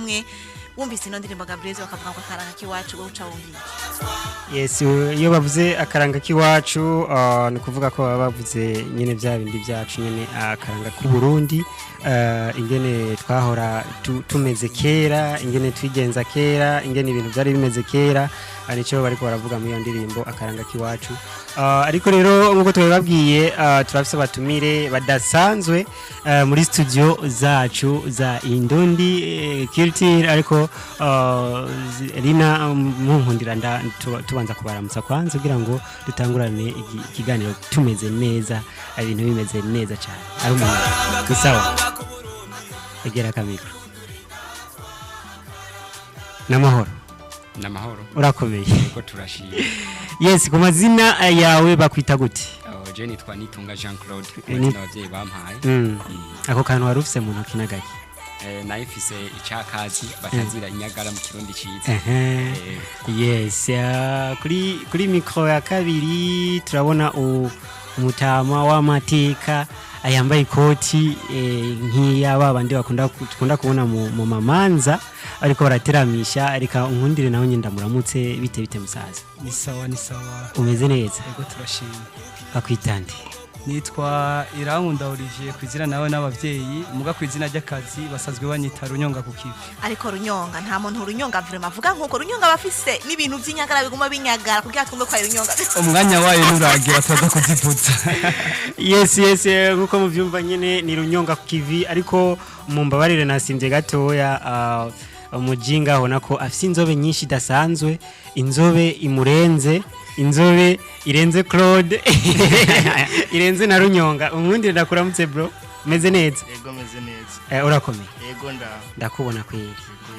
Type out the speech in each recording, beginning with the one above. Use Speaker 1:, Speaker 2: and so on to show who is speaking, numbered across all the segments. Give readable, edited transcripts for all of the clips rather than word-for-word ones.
Speaker 1: kumwe. Wumvise ino ndirimbo, Gabriel, bakavuga ngo akaranga k'iwacu, wowe uca wumva iki?
Speaker 2: Yes, iyo bavuze akaranga k'iwacu, ni ukuvuga ko baba bavuze nyine bya bindi byacu nyine, akaranga k'u Burundi, ingene twahora tumeze kera, ingene twigenza kera, ingene ibintu byari bimeze kera, nico bariko baravuga muri iyo ndirimbo akaranga k'iwacu. Ariko rero nk'uko tubibabwiye, turafise abatumire badasanzwe muri studio zacu za Indundi Culture. Ariko Rina, munkundira tubanza kubaramutsa kwanza kugira ngo dutangurane ikiganiro tumeze neza, ibintu bimeze neza cyane. Ari umuntu ni sawa, egera akamicro. N'amahoro?
Speaker 3: Namahoro.
Speaker 2: Urakomeye?
Speaker 3: Ko turashima.
Speaker 2: Yes, ku mazina yawe bakwita gute?
Speaker 3: Oh, je nitwa Nitunga Jean Claude, mazina abavyeyi bampaye.
Speaker 2: Ako kantu wari ufise mu ntoki n'agaki?
Speaker 3: Nayo mfise icakazi batazira inyagara mu Kirundi ciza.
Speaker 2: Yes, kuri micro ya kabiri turabona umutama w'amateka yambaye ikoti nk'iya ba bandi bakunda dukunda kubona mu mamanza ariko barateramisha. Reka unkundire nawe nyine ndamuramutse. Bite bite, musaza?
Speaker 4: Ni sawa, ni sawa.
Speaker 2: Umeze neza?
Speaker 4: Yego, turashima.
Speaker 2: Bakwita nde?
Speaker 4: Nitwa Irankunda Olivier ku izina nawe n'abavyeyi, muga ku izina ry'akazi basanzwe banyita Runyonga ku kivi.
Speaker 1: Ariko Runyonga, nta muntu Runyonga vraiment avuga nkuko Runyonga bafise n'ibintu by'inyagara biguma binyagara kugira twumve ko ari Runyonga.
Speaker 4: Umwanya wayo nuragira turaza kuzivuza.
Speaker 2: Yes, nkuko muvyumva nyine ni Runyonga ku kivi. Ariko mumbabarire nasimvye gatoya, umujinga abona ko afise inzobe nyinshi idasanzwe, inzobe imurenze, inzobe irenze Claude, irenze na Runyonga. Unkundire ndakuramutse, bro, meze neza?
Speaker 5: Yego, meze neza.
Speaker 2: Urakomeye?
Speaker 5: Yego, nda
Speaker 2: Ndakubona kweri.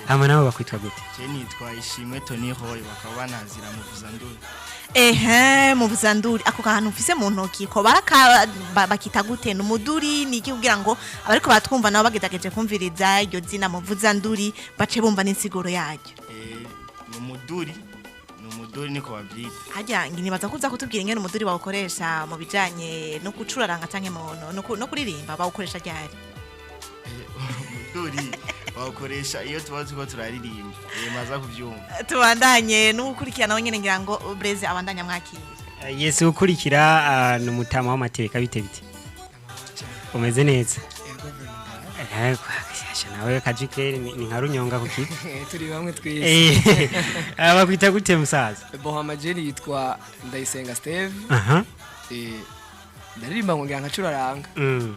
Speaker 2: Hama nawe bakwitwa gute?
Speaker 5: Je nitwa Ishimwe Tony Roy, bakaba banazira Muvuzanduri.
Speaker 1: Ehe, Muvuzanduri, ako kantu ufise mu ntoki ko baraka bakita gute? Ni umuduri, ni iki, kugira ngo abariko baratwumva nabo bagerageje kumviriza iryo zina Muvuzanduri bace bumva n'insiguro yaryo?
Speaker 5: Ni umuduri, ni umuduri, niko babyita.
Speaker 1: Harya nibaza ko uza kutubwira ingene umuduri bawukoresha mu bijanye no gucuraranga canke mu no kuririmba, bawukoresha ryari?
Speaker 5: Umuduri bawukoresha iyo tuba turiko turaririmba, maza kuvyumva.
Speaker 1: Tubandanye n'ugukurikirana nyene, ngira ngo Breze abandanya mwakira.
Speaker 2: Yes, ukurikira ni umutama w'amateka. Bite bite, umeze neza? Kwakisha nawe kajikere ni nka Runyonga ku kivi.
Speaker 6: Turi bamwe twese.
Speaker 2: Bakwita gute, musaza?
Speaker 6: Bon, amajeri yitwa Ndayisenga Steve. Ndaririmba nkongera nkacuraranga.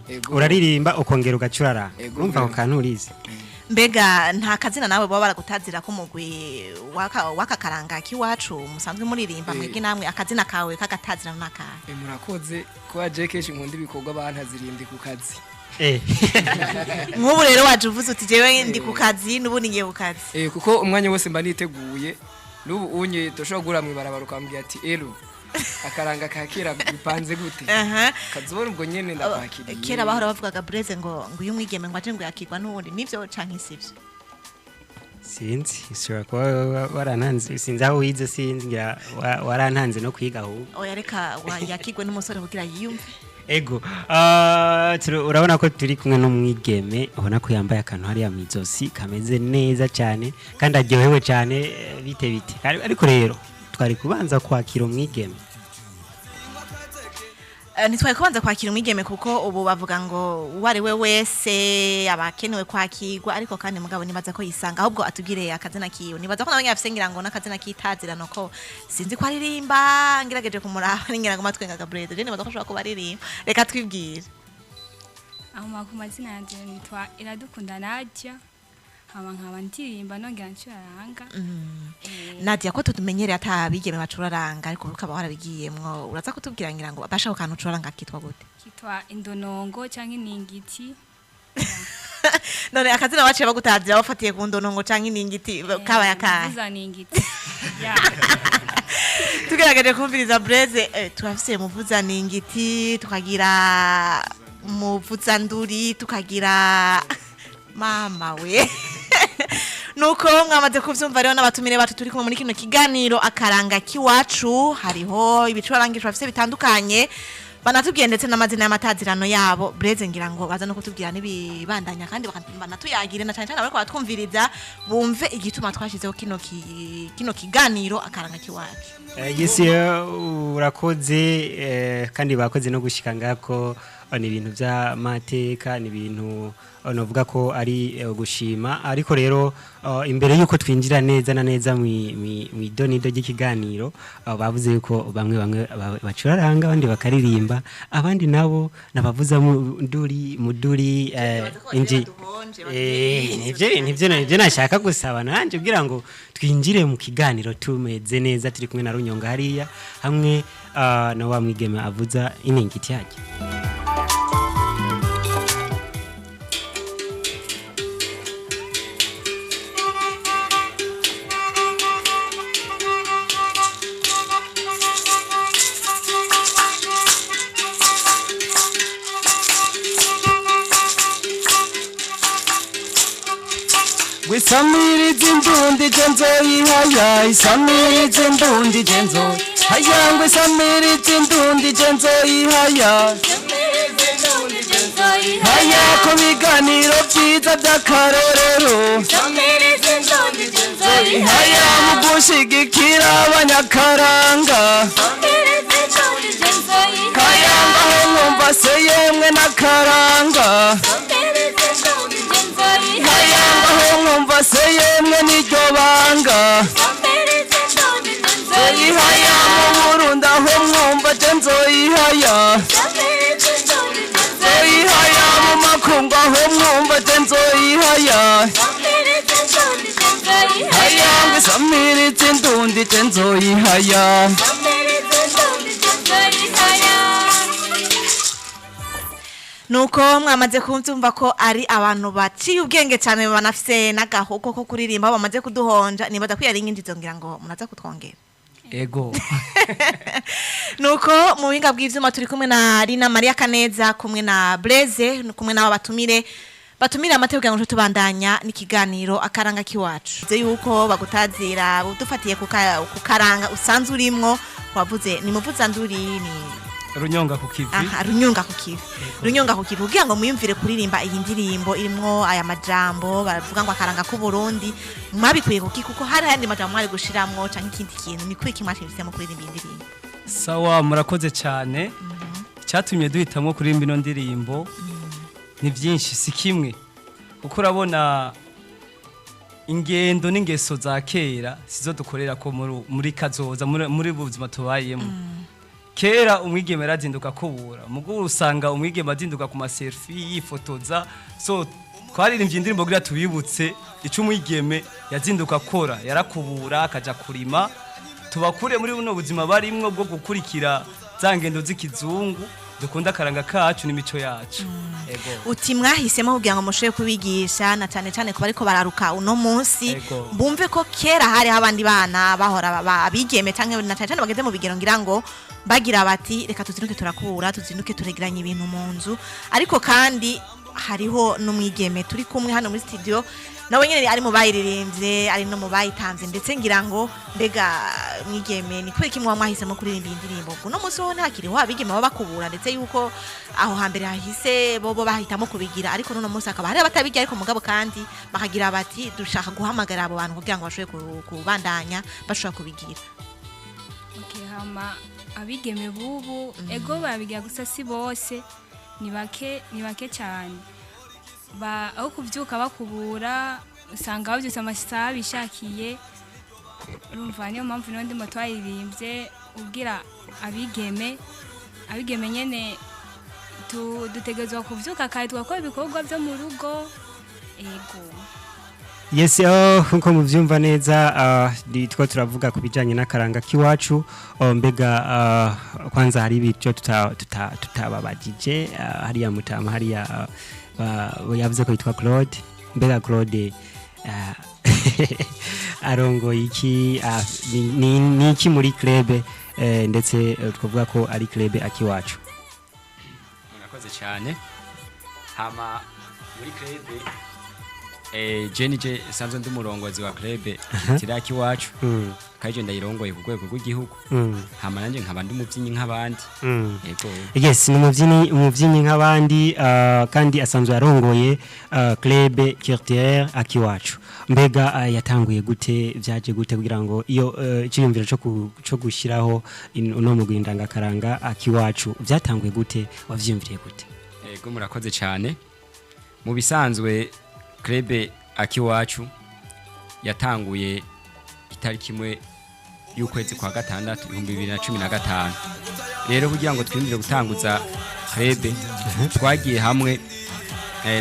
Speaker 6: Ego.
Speaker 2: Uraririmba ukongera ugacuraranga?
Speaker 6: Ego.
Speaker 2: Urumva ako kantu urize.
Speaker 1: Mbega nta kazina nawe baba baragutazira ko umugwi waka karanga k'iwacu musanzwe muririmba? Mwebwe namwe akazina kawe kagatazirano n'akahe?
Speaker 6: Murakoze kuba je kenshi nkunda ibikorwa bantaziriye ndi ku kazi.
Speaker 1: Nk'ubu rero waje uvuze uti jewe ndi ku kazi, n'ubundi ngiye ku kazi.
Speaker 6: Kuko umwanya wose mba niteguye. N'ubu unye turashobora guhura mw'ibarabara ukambwira ati: "Ero akaranga ka kera bipanze gute?" Kazobona ubwo nyene ndakwakiriye.
Speaker 1: Kera bahora bavugaga, Breze, ngo uyu mwigeme ngo aje ngo yakirwa n'uwundi, nivyo canke sivyo?
Speaker 2: Sinzi, ushobora kuba warantanze, sinzi aho wize, sinzi, ngira warantanze no kwiga ahubwo.
Speaker 1: Oya, reka yakirwe n'umusore kugira yiyumve.
Speaker 2: Ego. Urabona ko turi kumwe n'umwigeme, ubona ko yambaye akantu hariya mu izosi kameze neza cyane kandi aryohewe cyane. Bite bite? Ariko rero twari kubanza kwakira umwigeme.
Speaker 1: Ntitwari kubanza kwakira umwigeme kuko ubu bavuga ngo uwo ari we wese aba akenewe kwakirwa. Ariko kandi mugabo nibaza ko yisanga, ahubwo atubwire akazina kiwe. Nibaza ko nawe afise ngira ngo n'akazina kitazirano, ko sinzi ko aririmba, ngerageje kumuraba ngira ngo matwenga. Gabriel, je nibaza ko ashobora kuba aririmba, reka twibwire.
Speaker 7: Aho ku mazina yanjye nitwa Iradukunda Nadia, hama nkaba ndirimba nongera ncuraranga.
Speaker 1: Nadia, ko tutumenyereye ata bigeme bacuraranga, ariko ukaba warabigiyemwo, uraza kutubwira ngira ngo bashaka kantu ucuraranga kitwa gute?
Speaker 7: Kitwa indonongo canke iningiti.
Speaker 1: None akazina baciye bagutazira bafatiye ku ndonongo canke iningiti kabaye akahe?
Speaker 7: Mvuza ningiti ya.
Speaker 1: Tugerageje kumviriza Breze, turafise Muvuza ningiti, tukagira Muvuzanduri, tukagira mama we. Nuko mwamaze kuvyumva rero n'abatumire bacu turi kumwe muri kino kiganiro akaranga kiwacu, hariho ibicurangisho bafise bitandukanye. Banatubwiye ndetse n'amazina y'amatazirano yabo. Blaise, ngira ngo baza no kutubwira n'ibibandanya kandi banatuyagire na cyane cyane abariko batwumviriza bumve igituma twashizeho kino kiganiro akaranga kiwacu.
Speaker 2: Yes, urakoze, kandi bakoze no gushika ngako. Ni ibintu by'amateka, ni ibintu novuga ko ari gushima. Ariko rero imbere yuko twinjira neza na neza mw'idonido ry'ikiganiro, bavuze yuko bamwe bamwe bacuraranga, abandi bakaririmba, abandi nabo nabavuza muduri muduri, inji. Nivyo nashaka gusaba nanje kugira ngo twinjire mu kiganiro tumeze neza, turi kumwe na Runyonga hariya hamwe na wa mwigeme avuza iningiti yake.
Speaker 4: Isamiriza imbundi genzo ihaya, isamiriza imbundi genzo haya, ngo isamiriza indundi genzo ihaya haya, ku biganiro byiza by'akarorero haya, mu gushigikira abanyakaranga haya, mbaho mwumva se yemwe n'akaranga haya, mbaho mwumva se yemwe n'iryo banga ihaya, mu Burundi aho mwumva je nzoyihaya ihaya, mu makungu aho mwumva je nzoyihaya haya, ngo isamirize indundi je nzoyihaya.
Speaker 1: Nuko mwamaze kumva ko ari abantu baciye ubwenge cyane, banafise n'agahoko ko kuririmba, bamaze kuduhonja. Nibaza ko yari inginjizo, ngira ngo munaza kutwongera.
Speaker 4: Ego.
Speaker 1: Nuko mu buhinga bw'ivyuma turi kumwe na Rina Maria Kaneza, kumwe na Blaise, kumwe n'aba batumire batumire amate kugira ngo tubandanya n'ikiganiro akaranga kiwacu. Ze yuko bagutazira udufatiye ku karanga usanzwe urimwo, wavuze ni muvuzanduri ni
Speaker 4: Runyonga ku kivi.
Speaker 1: Aha, Runyonga ku kivi. Runyonga ku kivi, kugira ngo muyumvire kuririmba iyi ndirimbo irimwo aya majambo baravuga ngo akaranga ku Burundi, mwabikuye kuki? Kuko hari ayandi majambo mwari gushiramwo canke ikindi kintu, ni kuki mwashimisemo kuririmba iyi ndirimbo?
Speaker 4: Sawa, murakoze cyane. Icyatumye duhitamwo kuririmba ino ndirimbo ni byinshi, si kimwe, kuko urabona ingendo n'ingeso za kera sizo dukorera ko muri kazoza, muri buzima tubayemo. Kera umwigeme yarazinduka kubura, mugo usanga umwigeme azinduka ku maselfie yifotoza. So twaririmbye indirimbo kugira tubibutse ico umwigeme yazinduka akora, yarakubura akaja kurima, tubakure muri buno buzima barimwo bwo gukurikira za ngendo z'ikizungu, dukunda akaranga kacu n'imico yacu. Ego.
Speaker 1: Uti mwahisemo kugira ngo mushobore kubigisha na cyane cyane kuba ariko bararuka uno munsi,
Speaker 4: Ego.
Speaker 1: bumve ko kera hariho abandi bana bahora abigeme canke na cyane cyane bageze mu bigero, ngira ngo bagira bati reka tuzinduke turakura, tuzinduke turegeranya ibintu mu nzu. Ariko kandi hariho n'umwigeme turi kumwe hano muri studio, nawe nyene ari mu bayiririmbye, ari no mu bayitanze ndetse. Ngira ngo mbega mwigeme, ni kubera iki muba mwahisemo kuririmba iyi ndirimbo? Uno munsi ho ntakiriho abigeme baba bakubura, ndetse yuko aho hambere hahise bobo bahitamo kubigira, ariko n'uno munsi hakaba hari abatabigira, ariko mugabo kandi bakagira bati dushaka guhamagara abo bantu kugira ngo bashobore kubandanya bashobora kubigira.
Speaker 7: Okay, hama abigeme bubu ego barabigira, gusa si bose, ni bake, ni bake cyane. Ba aho kuvyuka bakubura usanga bavyutse amasaha bishakiye. Urumva niyo mpamvu niyo ndimo twayirimbye ubwira abigeme nyene dutegerezwa kuvyuka kare tugakora ibikorwa vyo mu rugo. Ego.
Speaker 2: Yes, oh, nkuko muvyumva neza, two turavuga ku bijanye n'akaranga k'iwacu. Oh, mbega kwanza hari ibyo tutababajije, hariya mutama hariya yavuze ko yitwa Claude. Mbega Claude arongoye iki, ni iki muri club, ndetse twavuga ko ari club akiwacu?
Speaker 3: Murakoze cyane. Hama muri club Je nije sanzwe ndi umurongozi wa club Tiraki wacu, kaje ndayirongoye ku rwego rw'igihugu. Hama nanje nkaba ndi umuvyinnyi nk'abandi. Yego.
Speaker 2: Yes, ni umuvyinnyi nk'abandi, kandi asanzwe arongoye club culturel Akiwacu. Mbega yatanguye gute, vyaje gute kugira ngo iyo iciyumviro cyo gushyiraho uno mugwi ndangakaranga Akiwacu vyatanguye gute, wavyiyumviriye gute?
Speaker 3: Yego, murakoze cyane. Mu bisanzwe club Akiwacu yatanguye itariki 1 y'ukwezi kwa gatandatu 2015. Rero kugira ngo twiyumvire gutanguza club, twagiye hamwe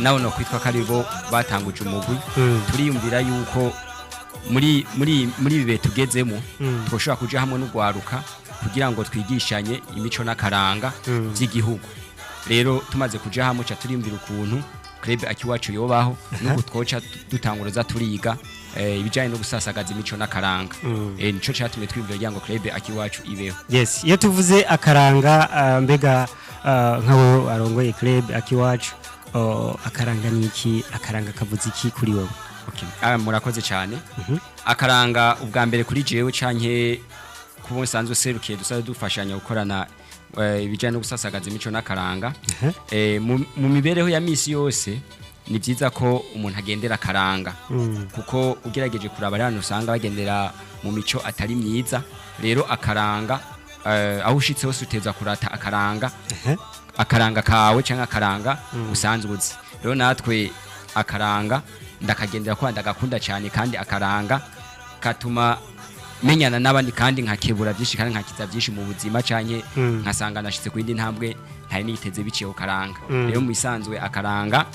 Speaker 3: nabo no kwitwa karibo batanguje umugwi. Turiyumvira yuko muri ibi bihe tugezemo twoshobora kuja hamwe n'ugwaruka kugira ngo twigishanye imico n'akaranga by'igihugu. Rero tumaze kuja hamwe, ca turiyumvira ukuntu club Akiwacu yobaho, nuko twoca dutangura za turiga ibijanye no gusasagaza imico n'akaranga. Nico catumye twiyumvira kugira ngo club Akiwacu ibeho.
Speaker 2: Yes, iyo tuvuze akaranga, mbega nk'abo arongoye club Akiwacu, akaranga ni iki? Akaranga kavuze iki kuri wowe?
Speaker 3: Okay. Murakoze cyane. Akaranga ubwa mbere kuri jewe canke kubo nsanzwe serukiye dusanzwe dufashanya gukorana ibijanye no gusasagaza imico n'akaranga, mu mibereho ya misi yose ni byiza ko umuntu agendera akaranga, kuko ugerageje kuraba abantu usanga bagendera mu mico atari myiza. Rero akaranga, aho ushitse hose uteza kurata akaranga, akaranga kawe cyangwa akaranga usanzwe uzi. Rero natwe akaranga ndakagendera kwa ndagakunda cyane, kandi akaranga katuma menyana n'abandi, kandi nkakebura byinshi, kandi nkakiza byinshi mu buzima, canke nkasanga nashitse ku yindi ntambwe ntari niteze biciye ku karanga. Rero mu bisanzwe akaranga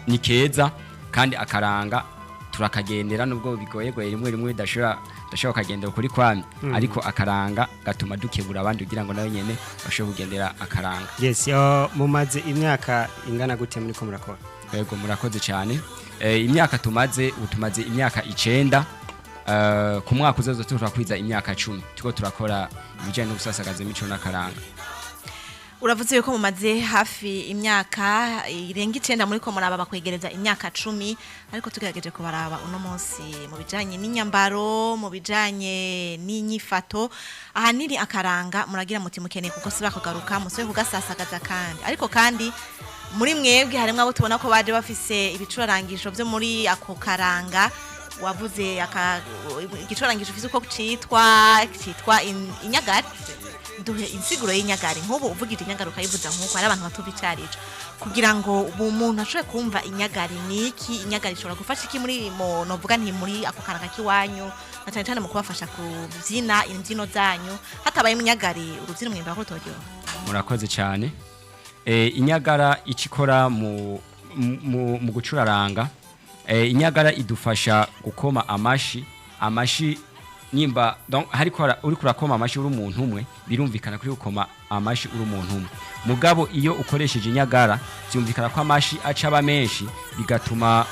Speaker 3: ni keza, kandi akaranga turakagendera nubwo bigoye goye rimwe rimwe bidashobora kukagendera ukuri kwamye, ariko akaranga gatuma dukebura abandi kugira ngo nawe nyene bashobore kugendera akaranga.
Speaker 2: Yes, mumaze imyaka ingana gute muriko murakora?
Speaker 3: Yego, murakoze cyane. Imyaka tumaze, ubu tumaze imyaka 9. Ku mwaka uzaza turakwiza imyaka 10 turiko turakora ibijyanye no gusasagaza imico n'akaranga.
Speaker 1: Uravuze yuko mumaze hafi imyaka irenga 9 muri ko muraba bakwegereza imyaka 10, ariko tugerageje kubaraba uno munsi mu bijanye n'inyambaro, mu bijanye n'inyifato, ahanini akaranga muragira muti mukeneye kuko si bakagaruka musubire kugasasagaza. Kandi ariko kandi muri mwebwe harimo abo tubona ko baje bafise ibicurarangisho byo muri ako karanga. Wavuze igicurangisho ufise uko citwa inyagari. Duhe insiguro y'inyagari. Nk'ubu uvugije inyagari ukayivuza nk'uko hari abantu batuva icarico, kugira ngo ubu umuntu ashobore kumva inyagari ni iki, inyagari ishobora gufasha iki muri mo novuga nti muri ako karanga k'iwanyu, na cyane cyane mu kubafasha kubyina imbyino zanyu. Hatabaye inyagari, urubyino mwimba ko rutoryoha?
Speaker 3: Murakoze cyane. Inyagara icyo ikora mu gucuraranga, inyagara idufasha gukoma amashi. Amashi nimba donc hariko uriko urakoma amashi uri umuntu umwe, birumvikana kuri gukoma amashi uri umuntu umwe. Mugabo iyo ukoresheje inyagara, byumvikana ko amashi aca aba menshi, bigatuma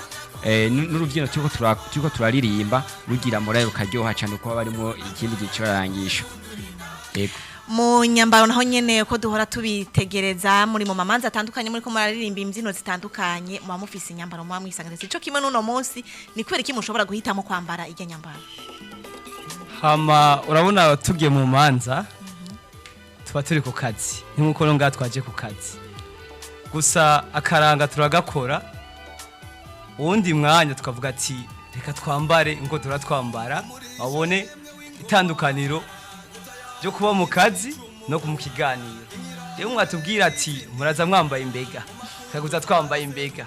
Speaker 3: n'urubyino turiko turaririmba rugira morale, rukaryoha cyane kuko haba harimo ikindi gicurangisho. Yego.
Speaker 1: Mu nyambaro naho nyene, ko duhora tubitegereza muri mu mamanza atandukanye muri ko muraririmba imbyino zitandukanye, muba mufise inyambaro muba mwisanganiza ico kimwe n'uno munsi, ni kubera iki mushobora guhitamo kwambara irya nyambaro?
Speaker 4: Hama urabona tugiye mu manza tuba turi ku kazi, ni nkuko no ngaha twaje ku kazi gusa akaranga turagakora. Uwundi mwanya tukavuga ati reka twambare ngo turatwambara babone itandukaniro ryo kuba mu kazi no mu kiganiro. Rero mwatubwira ati muraza mwambaye imbega, tukaguza twambaye imbega.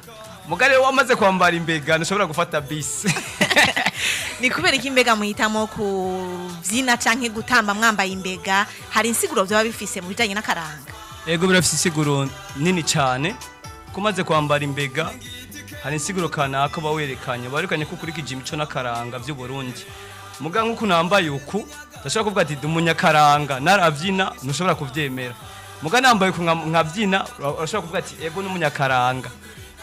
Speaker 4: Mugare wamaze kwambara imbega ntushobora gufata bisi.
Speaker 1: Ni kubera iki imbega muhitamo kubyina canke gutamba mwambaye imbega? Hari insiguro byaba bifise mu bijanye n'akaranga?
Speaker 4: Ego, birafise insiguro nini cyane. Kumaze kwambara imbega hari insiguro kanaka uba werekanye, werekanye ko ukurikije imico n'akaranga by'u Burundi. Muga nk'uko nambaye uku, ndashobora kuvuga ati ndi umunyakaranga naravyina, ntushobora kuvyemera. Muga nambaye uku nkavyina, urashobora kuvuga ati ego n'umunyakaranga.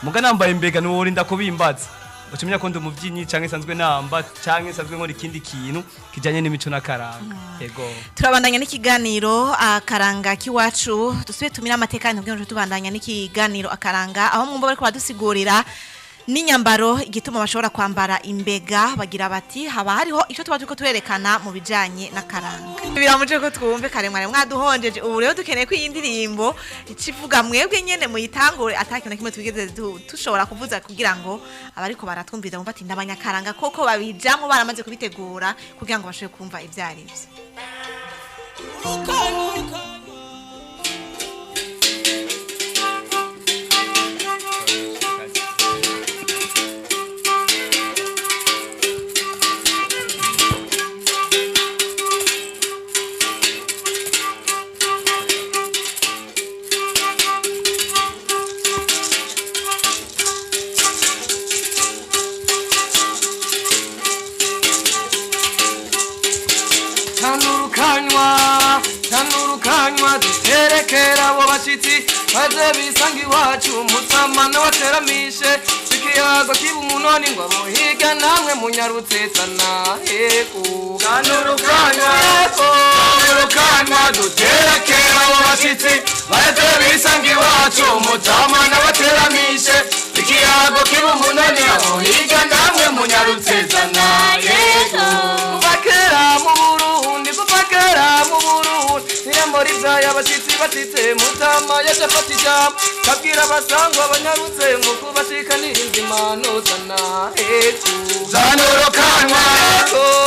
Speaker 4: Muga nambaye imbega ntiworinda kubimbaza, uca umenya ko ndi umuvyinyi canke nsanzwe namba canke nsanzwe nkora ikindi kintu kijanye n'imico n'akaranga. Ego.
Speaker 1: Turabandanya n'ikiganiro Akaranga k'iwacu. Dusubiye tumire amateka ntubwo tubandanya n'ikiganiro Akaranga, aho mwumva bariko badusigurira. N'inyambaro, igituma bashobora kwambara imbega, bagira bati haba hariho ico tuba turiko turerekana mu bijanye n'akaranga. Biramuje ko twumve kare mwari mwaduhonjeje. Ubu rero dukeneye ko iyi ndirimbo icivuga mwebwe nyene muyitangure, atakintu na kimwe twigeze dushobora kuvuza, kugira ngo abariko baratwumviza bumva ati ndabanyakaranga koko babijamwo baramaze kubitegura, kugira ngo bashobore kumva ivyo ari vyo.
Speaker 6: Tanurukanywa, tanurukanywa, duterekera abo bashitsi maze bisanga iwacu. Musamana wateramishe ikiyago kiba umunoni ngo amuhiga namwe munyarutse sana yego.
Speaker 8: Tanurukanywa, tanurukanywa, duterekera abo bashitsi maze bisanga iwacu. Mutamana bateramishe ikiyago kiba umunani amuhiga namwe munyarutse sana yego.
Speaker 6: Kuva kera mu Burundi, kuva kera mu Burundi, irembo rivyaye abashitsi batitse. Mutama yaje afata ijambo, kabwira abasangwa abanyarutse mu kubashikanira inzimano sana yego.
Speaker 8: Tanurukanywa,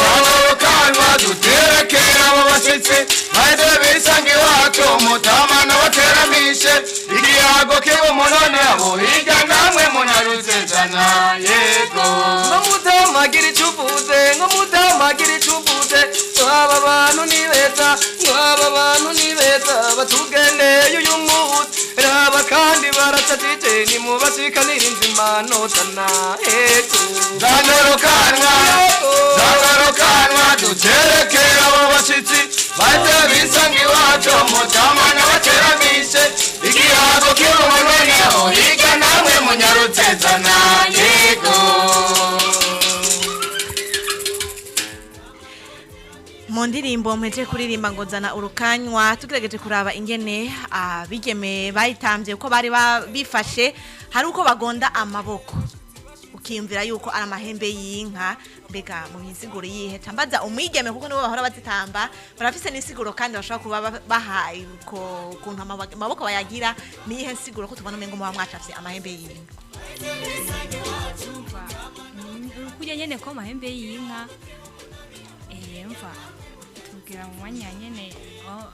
Speaker 8: tanurukanywa, duterekera abo bashitsi maze bisanga iwacu. Mutamana bateramishe ikiyago kiba umunani amuhiga namwe munyarutse sana yego.
Speaker 6: Ngo mutama gira ico uvuze, ngo mutama gira ico uvuze, ngo aba bantu ni beza, ngo aba bantu ni beza batugendeye uyu munsi. Raba kandi baracatije, nimubashikanira inzimano sana yego.
Speaker 8: Tanurukanywa, tanurukanywa, duterekera abo bashitsi maze bisanga iwacu. Mutamana bateramishe ikiyago kiba umunani amuhiga namwe munyarutse sana yego.
Speaker 1: Mu ndirimbo mpeje kuririmba ngo nzana urukanywa, tugerageje kuraba ingene abigeme bayitambye, uko bari bifashe, hari uko bagonda amaboko ukiyumvira yuko ari amahembe y'inka. Mbega mu misiguro yihe? Tambaza umwigeme, kuko nibo bahora bazitamba, barafise n'isiguro kandi bashobora kuba bahaye uko ukuntu amaboko bayagira. Niyihe nsiguro ko tubona umengo muba mwacafye amahembe y'inka?
Speaker 7: Urumva, kurya nyene ko amahembe y'inka, mva tubwira mu mwanya nyene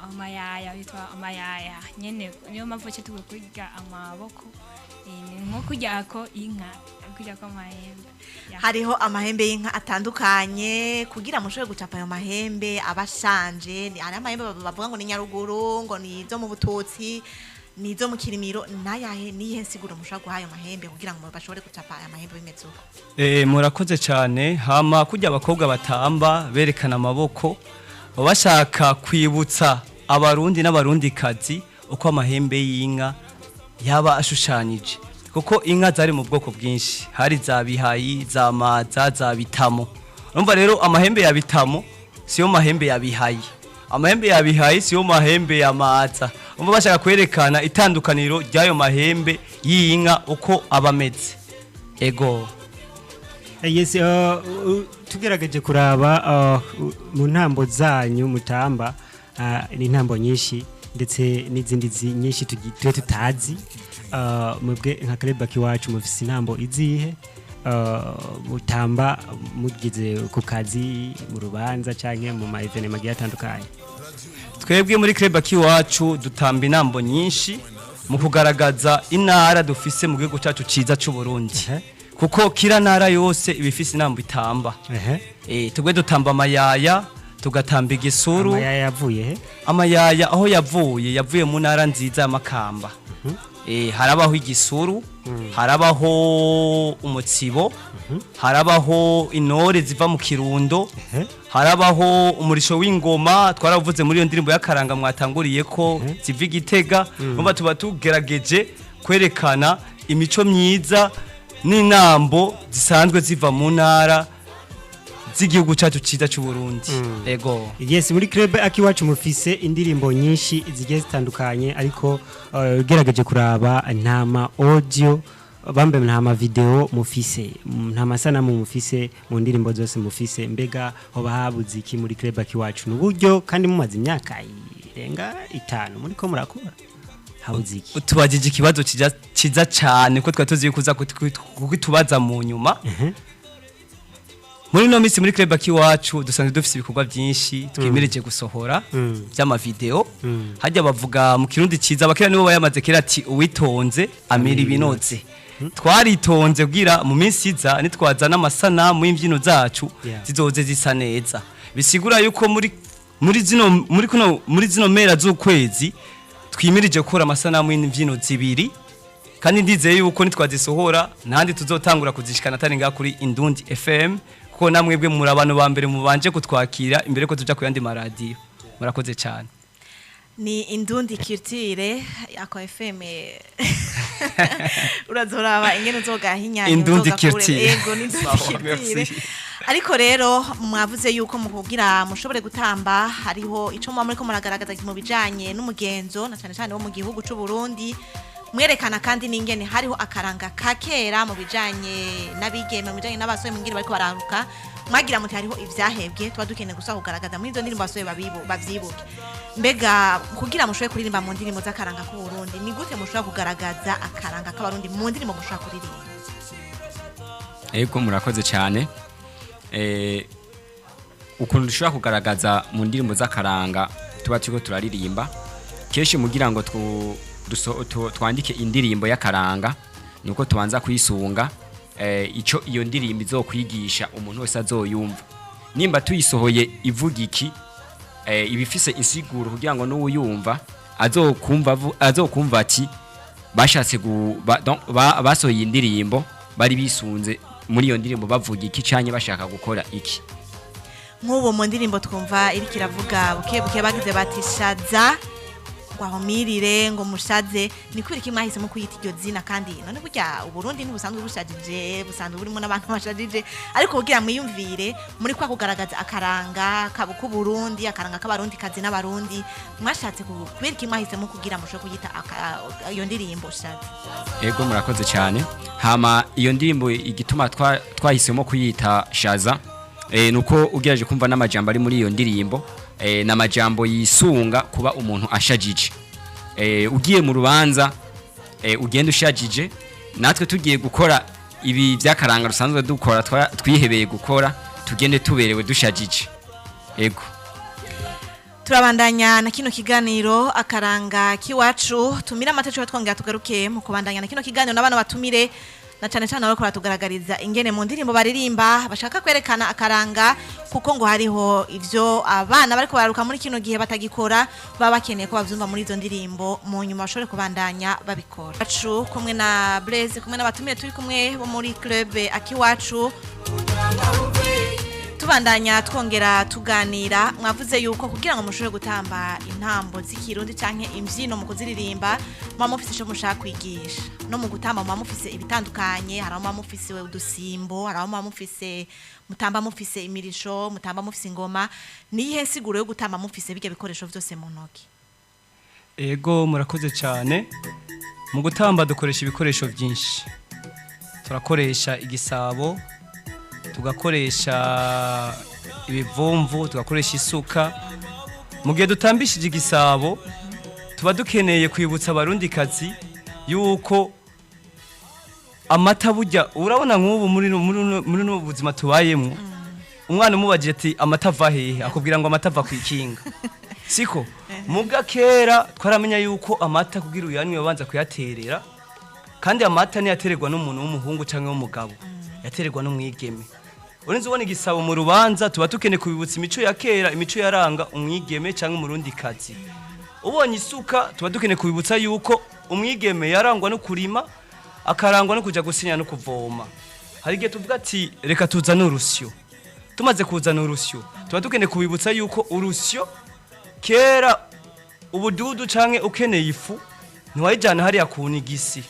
Speaker 7: amayaya bitwa amayaya nyene, niyo mpamvu ce tugiye kurya amaboko. Ni nko kurya ko inka, kurya ko amahembe. Ya.
Speaker 1: Hariho amahembe y'inka atandukanye. Kugira mushobore gucapa ayo mahembe aba ashanje, hari amahembe bavuga ngo ni Nyaruguru, ngo ni izo mu Bututsi, ni izo mu Kirimiro, nayahe? Niyihe nsiguro mushobora guha ayo mahembe kugira ngo bashobore gucapa aya mahembe bimeze uko?
Speaker 4: Murakoze cyane. Hama kurya abakobwa batamba berekana amaboko, baba bashaka kwibutsa Abarundi n'Abarundikazi uko amahembe y'inka yaba ashushanyije, kuko inka zari mu bwoko bwinshi, hari za Bihayi, za Maza, za Bitamo. Urumva rero amahembe ya Bitamo siyo mahembe ya Bihayi, amahembe ya Bihayi siyo mahembe ya Maza. Urumva bashaka kwerekana itandukaniro ry'ayo mahembe y'inka uko aba ameze, ego.
Speaker 2: Yes, tugerageje kuraba mu ntambo zanyu mutamba, ni intambo nyinshi ndetse n'izindi nyinshi tuba tutazi. Mwebwe nka Club Akiwacu mufise intambo izihe mutamba mugize ku kazi, mu rubanza canke mu ma événements agiye atandukanye?
Speaker 4: Twebwe muri Club Akiwacu dutamba inambo nyinshi mu kugaragaza intara dufise mu gihugu cyacu ciza c'u Burundi, kuko kira ntara yose iba ifise inambo itamba. Twebwe dutamba amayaya, tugatamba igisuru.
Speaker 2: Amayaya yavuye he?
Speaker 4: Amayaya aho yavuye, yavuye mu ntara nziza y'Amakamba. Harabaho igisuru, harabaho umutsibo, harabaho intore ziva mu Kirundo, harabaho umurisho w'ingoma twaravuze muri iyo ndirimbo y'akaranga mwatanguriye ko ziva Igitega. Urumva tuba tugerageje kwerekana imico myiza n'inambo zisanzwe ziva mu ntara z'igihugu cyacu cyiza cy'u Burundi, ego.
Speaker 2: Yes, muri Club Akiwacu mufise indirimbo nyinshi zigiye zitandukanye, ariko ugerageje kuraba ntama audio Bambe nta mavideo mufise, nta masanamu mufise mu ndirimbo zose mufise. Mbega hoba habuze iki muri club Akiwacu? N'uburyo, kandi mumaze imyaka irenga 5 muriko murakora, habuze iki?
Speaker 4: Utubajije ikibazo kiza cyane, ko twari tuzi kuza kukitubaza mu nyuma. Muri no minsi muri club Akiwacu dusanzwe dufise ibikorwa byinshi twimirije gusohora by'amavideo. Hajya bavuga mu Kirundi ciza, abakera nibo bayamaze kera, ati uwitonze amira ibinoze. Twaritonze kugira mu minsi iza nitwazana amasanamu y'imbyino zacu zizoze zisa neza. Bisigura yuko muri zino muri kuno muri zino mera z'ukwezi twimirije gukora amasanamu y'imbyino zibiri, kandi ndizeye yuko nitwazisohora ntandi tuzotangura kuzishikana atari ngaha kuri Indundi FM, kuko namwebwe muri abantu ba mbere mubanje kutwakira imbere ko tuja ku yandi maradiyo. Murakoze cyane.
Speaker 1: Ni Indundi Culture ako FM, urazoraba ingene uzogahinya.
Speaker 4: Indundi Culture.
Speaker 1: Yego, ni Indundi
Speaker 4: Sawa,
Speaker 1: Culture.
Speaker 4: merci.
Speaker 1: Ariko rero mwavuze yuko mu kugira mushobore gutamba hariho ico muba muriko muragaragaza mu bijanye n'umugenzo, na cyane cyane wo mu gihugu c'u Burundi, mwerekana kandi n'ingene hariho akaranga ka kera mu bijanye n'abigeme, mu bijanye n'abasore, mu ngene bariko bararuka. Mwagira muti hariho ivyahebwe tuba dukeneye gusa kugaragaza muri izo ndirimbo, abasore bavyibuke. Mbega kugira mushobore kuririmba mu ndirimbo z'akaranga k'u Burundi, ni gute mushobora kugaragaza akaranga k'Abarundi mu ndirimbo mushobora kuririmba?
Speaker 3: Ego, murakoze cyane. Ukuntu dushobora kugaragaza mu ndirimbo z'akaranga tuba turiko turaririmba, kenshi mugira ngo twandike indirimbo y'akaranga nuko tubanza kuyisunga ico iyo ndirimbo izokwigisha umuntu wese azoyumva. Nimba tuyisohoye ivuga iki, ibifise insiguro kugira ngo n'uwuyumva azokumva ati bashatse donc basohoye indirimbo bari bisunze muri iyo ndirimbo bavuga iki canke bashaka gukora iki.
Speaker 1: Nk'ubu mu ndirimbo twumva iriko iravuga buke buke, bagize bati shaza ngo ahomirire ngo mushaze. Ni kubera iki mwahisemo kuyita iryo zina? Kandi none burya Uburundi ntibusanzwe bushajije, busanzwe burimo n'abantu bashajije, ariko kugira mwiyumvire muri kwa kugaragaza akaranga kabo k'Uburundi, akaranga k'Abarundi kazi n'Abarundi, mwashatse kubera iki mwahisemo kugira mushobore kuyita iyo ndirimbo shaza?
Speaker 3: Ego, murakoze cyane. Hama iyo ndirimbo igituma twahisemo kuyita shaza, nuko ugerageje kumva n'amajambo ari muri iyo ndirimbo, n'amajambo yisunga kuba umuntu ashajije. Ugiye mu rubanza, ugenda ushajije, natwe tugiye gukora ibi by'akaranga rusanzwe dukora, twihebeye gukora, tugende tuberewe dushajije. Ego.
Speaker 1: Turabandanya na kino kiganiro akaranga kiwacu. Tumira amateco, twongera tugaruke mu kubandanya na kino kiganiro n'abana batumire, na cane cane bariko baratugaragariza ingene mu ndirimbo baririmba bashaka kwerekana akaranga, kuko ngo hariho ivyo abana bariko bararuka muri kino gihe batagikora, baba bakeneye ko bavyumva muri izo ndirimbo, mu nyuma bashobore kubandanya babikora. Wacu kumwe na Blaise, kumwe n'abatumire turi kumwe bo muri club Akiwacu, tubandanya twongera tuganira. Mwavuze yuko kugira ngo mushobore gutamba intambo z'Ikirundi canke imbyino, mu kuziririmba muba mufise ico mushaka kwigisha, no mu gutamba muba mufise ibitandukanye. Hari aho muba mufise udusimbo, hari aho muba mufise mutamba mufise imirisho, mutamba mufise ingoma. Niyihe nsiguro yo gutamba mufise birya bikoresho vyose mu ntoki?
Speaker 4: Ego, murakoze cyane. Mu gutamba dukoresha ibikoresho byinshi. Turakoresha igisabo, tugakoresha ibivumvu, tugakoresha isuka. Mu gihe dutambishije igisabo, tuba dukeneye kwibutsa Abarundikazi yuko amata burya, urabona nk'ubu muri buzima tubayemo, umwana umubajije ati amata ava hehe, akubwira ngo amata ava ku ikinga, siko? Muga kera twaramenya yuko amata kugira uyanywe babanza kuyaterera, kandi amata ntiyatererwa n'umuntu w'umuhungu cyangwa w'umugabo, yatererwa n'umwigeme. Urinze ubona igisabo mu rubanza, tuba tukeneye kubibutsa imico ya kera, imico yaranga umwigeme cyangwa umurundi kazi. Ubonye isuka, tuba dukeneye kubibutsa yuko umwigeme yarangwa no kurima, akarangwa no kuja gusinya no kuvoma. Hari igihe tuvuga ati reka tuzane urusyo. Tumaze kuzana urusyo, tuba dukeneye kubibutsa yuko urusyo kera, ubududu canke ukeneye ifu, ntiwayijana hariya ku nigisi.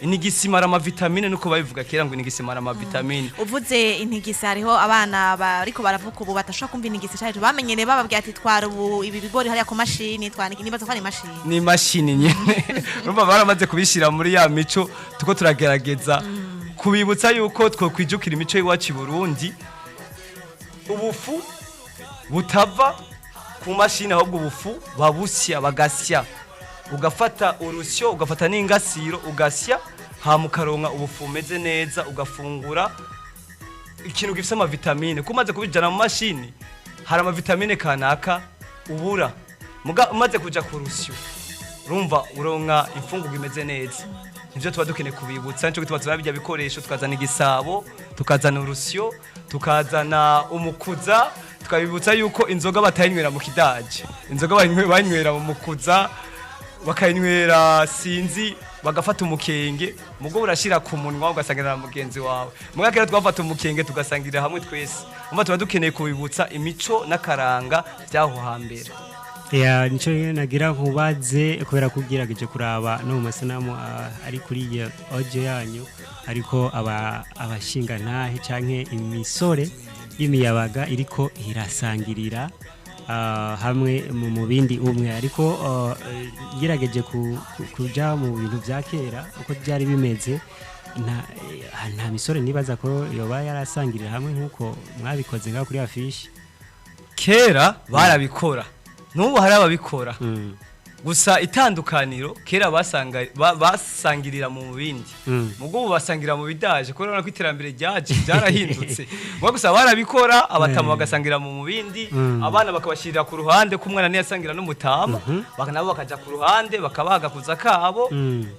Speaker 4: Inigisimara amavitamine, nuko babivuga kera ngo inigisimara amavitamine.
Speaker 1: Uvuze intigisi, hariho abana bariko baravuka ubu batashobora kumva intigisi caje bamenyereye, bababwiye ati twara ubu ibi bigori hariya ku mashini, twanika, nibaza ko ari imashini.
Speaker 4: Ni imashini nyene. Urumva baramaze kubishyira muri ya mico, tuko turagerageza kubibutsa yuko twokwijukira imico y'iwacu i Burundi, ubufu butava ku mashini, ahubwo ubufu babusya, bagasya, ugafata urusyo, ugafata n'ingasiro, ugasya, hama ukaronka ubufu bumeze neza, ugafungura ikintu gifise amavitamine. Kuko umaze kubijana mu mashini hari amavitamine kanaka ubura. Muga umaze kuja ku rusyo, urumva uronka imfungurwa imeze neza. Nivyo tuba dukeneye kubibutsa, nico gituma tuzana bijya bikoresho, tukazana igisabo, tukazana urusyo, tukazana umukuza, tukabibutsa yuko inzoga batayinywera mu kidaje, inzoga banywera mu mukuza, bakayinywera sinzi, bagafata umukenge mugo urashira ku munwa ugasangira na mugenzi wawe. Muga kera twafata umukenge tugasangirira hamwe twese. Umva, tuba dukeneye kubibutsa imico n'akaranga by'aho hambere.
Speaker 2: Ya, nico nyene nagira nkubaze, kubera ko ugerageje kuraba no mu masanamu ari kuri iyo audio yanyu, ariko aba abashinga ntahe canke imisore y'imiyabaga iriko irasangirira hamwe mu bindi umwe, ariko ngerageje kuja mu bintu vya kera uko byari bimeze, nta misore nibaza ko yoba yarasangirira hamwe nkuko mwabikoze ngaho kuri affiche.
Speaker 4: Kera barabikora, n'ubu hari ababikora. Gusa itandukaniro, kera basanga basangirira mu bindi, mugo ubu basangira mu bidaje, kubera urabona ko iterambere ryaje, byarahindutse. Mugo gusa barabikora, abatama bagasangira mu bindi, abana bakabashirira ku ruhande, ko umwana niyasangira n'umutama, nabo bakaja ku ruhande, bakabaga kuza kabo,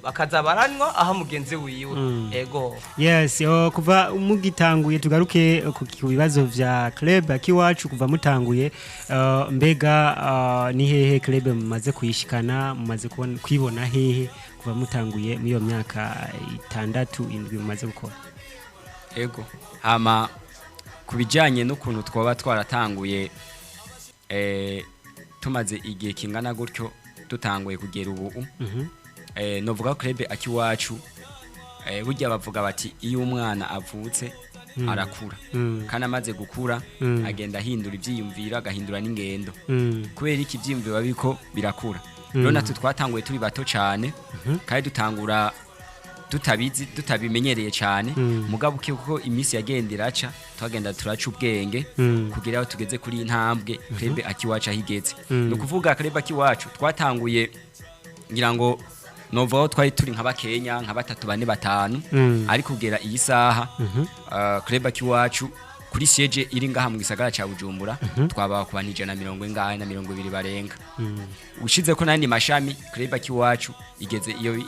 Speaker 4: bakaza baranywa aha mugenzi wiwe. Ego.
Speaker 2: Yes, kuva mugitanguye, tugaruke ku bibazo vya club akiwacu. Kuva mutanguye, mbega ni hehe club mumaze kuyishikana, mumaze kubona kwibona hehe kuva mutanguye muri iyo myaka 6, 7 mumaze gukora?
Speaker 3: Ego, hama ku bijyanye n'ukuntu twaba twaratanguye, tumaze igihe kingana gutyo dutanguye kugera ubu, novuga ko club akiwacu, burya bavuga bati iyo umwana avutse arakura, kandi amaze gukura agenda ahindura ibyiyumviro, agahindura n'ingendo. Kubera iki ibyiyumviro biba biriko birakura? Rero natwe twatanguye turi bato cyane, kandi dutangura tutabizi, tutabimenyereye cyane. Mugabo uke kuko iminsi yagenda iraca, twagenda turaca ubwenge kugira aho tugeze kuri iyi ntambwe club akiwacu aho igeze. Ni ukuvuga club akiwacu twatanguye, ngira ngo nova aho twari turi nka bakenya, nka batatu, bane, batanu, ariko kugera iyi saha, club akiwacu kuri siège iri ngaha mu gisagara ca Bujumbura twaba ku bantu 120 ingahe na 20 barenga. Ushize ko n'andi mashami, club akiwacu igeze iyo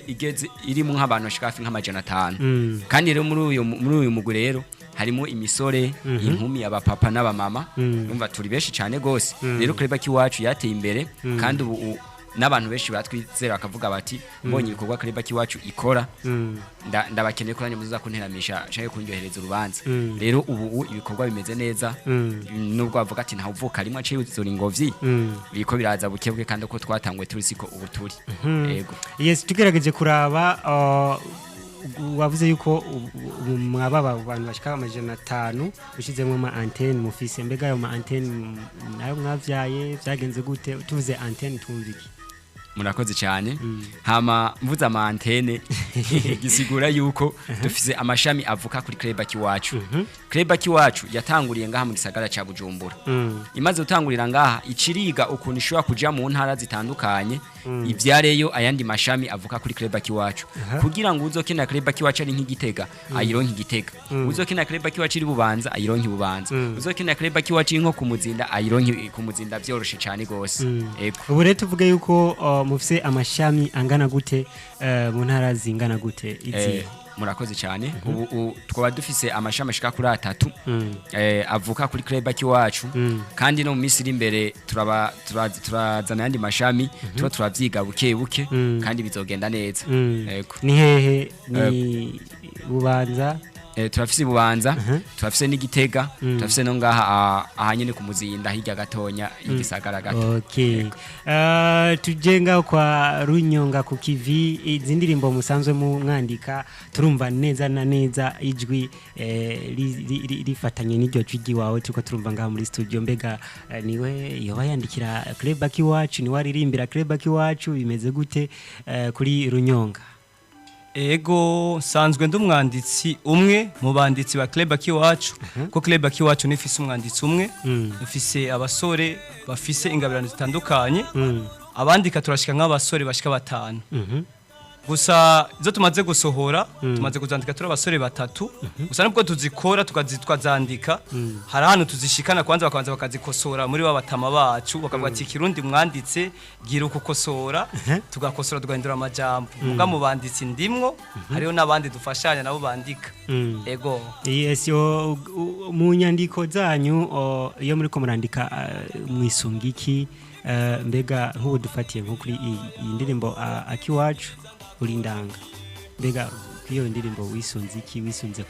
Speaker 3: igeze irimo nk'abantu bashika hafi nk'500. Kandi rero muri uyu mugwi rero harimo imisore, inkumi, abapapa n'abamama. Umva, turi benshi cyane gose. Rero club akiwacu yateye imbere, kandi ubu n'abantu benshi batwizera, bakavuga bati mbonye ibikorwa club akiwacu ikora, ndabakeneye ko nanjye muza kunteramisha canke kunryohereza urubanza. Rero ubu ibikorwa bimeze neza, nubwo bavuga ati ntawuvuka rimwe aciye yuzura ingobyi, biriko biraza buke buke, kandi uko twatanguye turi siko ubu turi. Yego.
Speaker 2: Yes, tugerageje kuraba, wavuze yuko ubu mwababa abantu bashika 500 ushizemo ama antenne mufise. Mbega ayo ma antenne nayo mwavyaye, vyagenze gute? Tuvuze antenne twumva iki?
Speaker 3: Murakoze cyane. Hama mvuze ama antenne gisigura yuko dufise amashami avuka kuri Club Akiwacu. Club Akiwacu yatanguriye ngaha mu gisagara ca Bujumbura. Imaze gutangurira ngaha, iciriga ukuntu ishobora kuja mu ntara zitandukanye, ivyareyo ayandi mashami avuka kuri Club Akiwacu, kugira ngo uzokina Club Akiwacu ari nk'igitega ayironke igitega, uzokina Club Akiwacu iri Bubanza ayironke Bubanza, uzokina Club Akiwacu iri nko ku Muzinda ayironke ku Muzinda, vyoroshe cyane gose. Ego.
Speaker 2: Ubu rero tuvuge yuko mufise amashami angana gute, mu ntara zingana gute izi?
Speaker 3: Murakoze cyane. Ubu twaba dufise amashami ashika kuri atatu avuka kuri Club Akiwacu, kandi no mu minsi iri imbere turaba turazana ayandi mashami, tuba turavyiga buke buke, kandi bizogenda neza. Ego.
Speaker 2: Ni hehe? Ni Bubanza?
Speaker 3: Turafise Bubanza, turafise n'Igitega, turafise no ngaha aha nyene ku Muzinda hirya gatonya y'igisagara gato.
Speaker 2: Okay. Tuje ngaho kwa Runyonga ku Kivi, izi ndirimbo musanzwe mwandika turumva neza na neza ijwi rifatanye n'iryo jwi wawe turiko turumva ngaho muri studio. Mbega niwe yoba yandikira Club Akiwacu, niwe aririmbira Club Akiwacu, bimeze gute kuri Runyonga?
Speaker 4: Ego, sanzwe ndi umwanditsi, umwe mu banditsi ba Club Akiwacu, ko Club Akiwacu nifise umwanditsi umwe, ifise abasore bafise ingabirano zitandukanye. Abandika turashika nk'abasore bashika 5. Gusa izo tumaze gusohora, tumaze kuzandika turi abasore 3. Gusa nubwo tuzikora tukazandika, hari ahantu tuzishikana kwanza bakabanza bakazikosora muri ba batama bacu, bakavuga ati Kirundi mwanditse gira ukukosora, tugakosora tugahindura amajambo. Muga mu banditsi ndimwo, hariho n'abandi dufashanya nabo bandika. Ego.
Speaker 2: Yes, mu nyandiko zanyu iyo muriko murandika mwisunga iki? Mbega nk'ubu dufatiye nko kuri iyi ndirimbo Akiwacu urindanga, mbega iyo ndirimbo wisunze iki, wisunze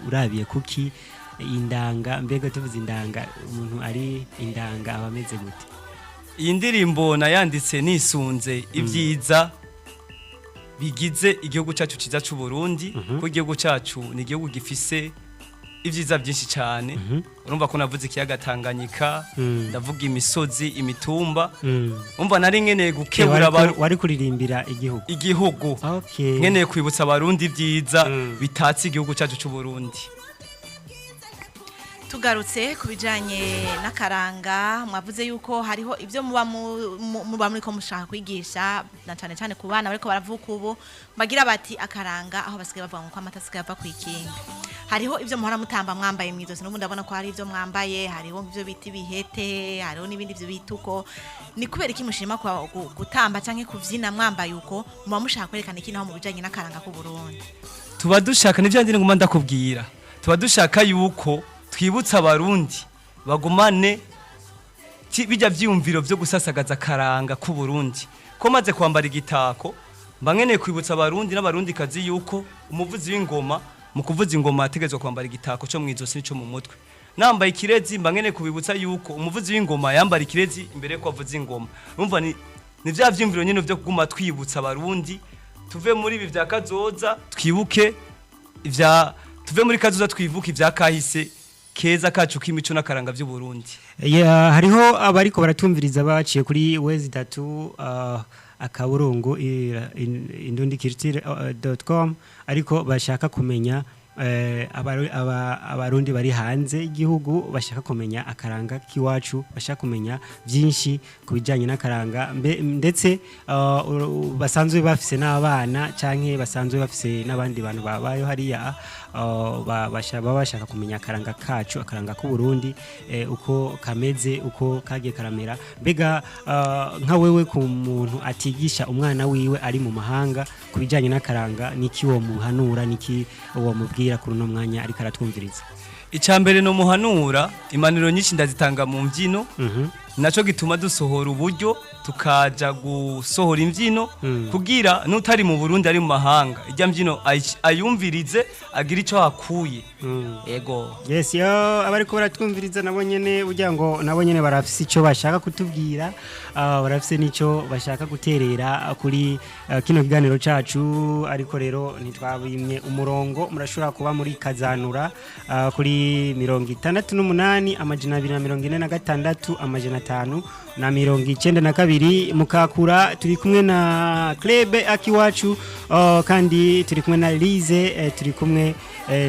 Speaker 2: urabiye kuki indanga? Mbega tuvuze indanga, umuntu ari indanga aba ameze gute?
Speaker 4: Iyi ndirimbo nayanditse nisunze ibyiza bigize igihugu cyacu cyiza cy'u Burundi, ko igihugu cyacu ni igihugu gifise ibyiza byinshi cyane. Urumva ko navuze ikiyaga Tanganyika, ndavuga imisozi, imitumba. Umva nari nkeneye gukebura
Speaker 2: wari kuririmbira igihugu.
Speaker 4: Igihugu.
Speaker 2: Okay.
Speaker 4: Nkeneye kwibutsa abarundi ibyiza bitatse igihugu cyacu cy'u Burundi.
Speaker 1: Tugarutse ku bijanye n'akaranga, mwavuze yuko hariho ibyo muba muba muriko mushaka kwigisha na cane cane ku bana bariko baravuka ubu, bagira bati akaranga aho basigaye bavuga ngo amata asigaye ava kwikinga. Hariho ibyo muhora mutamba mwambaye mwizosi, n'ubu ndabona ko hari ibyo mwambaye, hariho ibyo bita ibihete, hariho n'ibindi byo bita uko. Ni kubera iki mushima gutamba canke kuvyina mwambaye uko? Muba mushaka kwerekana iki naho mu bijanye n'akaranga k'u Burundi?
Speaker 4: Tuba dushaka nivyo ndi nguma ndakubwira, tuba dushaka yuko twibutsa abarundi bagumane bijya vyiyumviro vyo gusasagaza akaranga k'u Burundi. Ko maze kwambara igitako, mba nkeneye kwibutsa abarundi n'abarundi kazi yuko umuvuzi w'ingoma mu kuvuza ingoma ategerezwa kwambara igitako cyo mwizosi n'ico mu mutwe. Nambaye ikirezi, mba nkeneye kubibutsa yuko umuvuzi w'ingoma yambara ikirezi imbere yuko avuza ingoma. Urumva ni vya vyiyumviro nyene vyo kuguma twibutsa abarundi, tuve muri ibi vya kazoza twibuke ivya, tuve muri kazoza twibuke ivya kahise keza kacu k'imico n'akaranga vy'u Burundi.
Speaker 2: Yeah, hariho abariko baratumviriza baciye kuri wezi 3 akaburungu indundikirtire.com, ariko bashaka kumenya abarundi bari hanze igihugu bashaka kumenya akaranga kiwacu, bashaka kumenya byinshi kubijanye n'akaranga, ndetse basanzwe bafise n'abana canke basanzwe bafise n'abandi bantu babayo hariya, baba bashaka kumenya akaranga kacu, akaranga k'u Burundi, uko kameze, uko kagiye karamera. Mbega nka wewe ku muntu atigisha umwana wiwe ari mu mahanga kubijanye n'akaranga, niki wo muhanura, niki wo mubwira kuri uno mwanya ariko aratwumviriza?
Speaker 4: Icambere no muhanura, impanuro nyinshi ndazitanga mu mbyino. Naco gituma dusohora uburyo tukaja gusohora imbyino, kugira n'utari mu Burundi ari mu mahanga ijya mbyino ayumvirize agira ico hakuye. Ego.
Speaker 2: Yes, yo abariko baratwumviriza nabo nyene ugira ngo nabo nyene barafise ico bashaka kutubwira, barafise nico bashaka guterera kuri kino kiganiro cacu. Ariko rero ntitwabimye umurongo, murashobora kuba muri kazanura kuri 68 246 592 mukakura. Turi kumwe na Club Akiwacu, kandi turi kumwe na Lize, turi kumwe